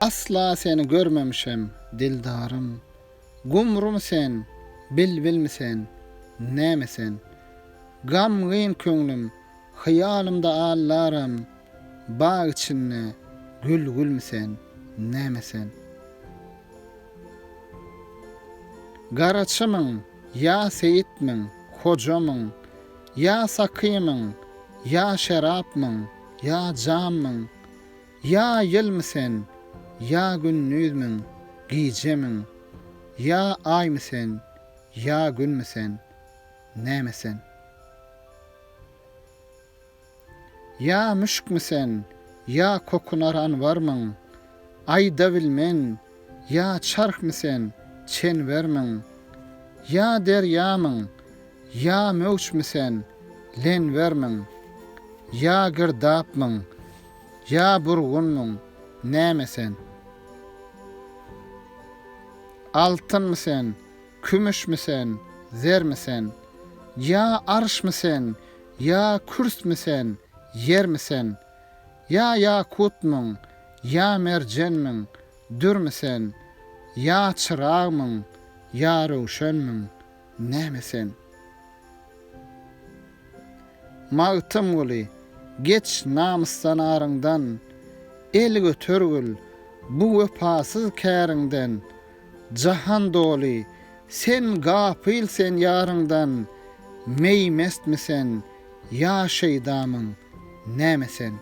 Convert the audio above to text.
Asla seni görmemişem, dildarym. Gumrumy sen, bilbilmi sen, näme sen? Gamgyn köňlüm, hyýalymda allaram, Bag içinde gül-gülmi sen, näme sen? Garaçymyň, ýa seýitmiň, hojamyň, Ýa sakymyň, ýa şerapmyň, ýa jammyň, Ýa ýylmy sen, ýa gündizmiň, gijemiň, Ýa aýmy sen, ýa günmi sen, näme sen? Ýa müşkmi sen, ýa kokunar anbarmyň, Aýda bilmen, ýa çarhmy sen, çenbermiň, Ýa derýamyň, ýa möwçmi sen, lenbermiň, Ýa girdapmyň, Ýa burgunmyň, näme sen? Altynmy sen, kümüşmi sen, zermi sen? Ýa arşmy sen, ýa kürsmi sen, ýermi sen? Ýa ýakutmyň, ýa merjenmiň, dürmi sen? Ýa çyragmyň, ýa röwşenmiň, näme sen? Magtymguly, geç namysdan aryňdan, El götergil, bu wepasyz käriňden, Jahan doly, sen gapyl sen ýaryňdan, Meý mestmi sen, ýa şeýdamyň, näme sen?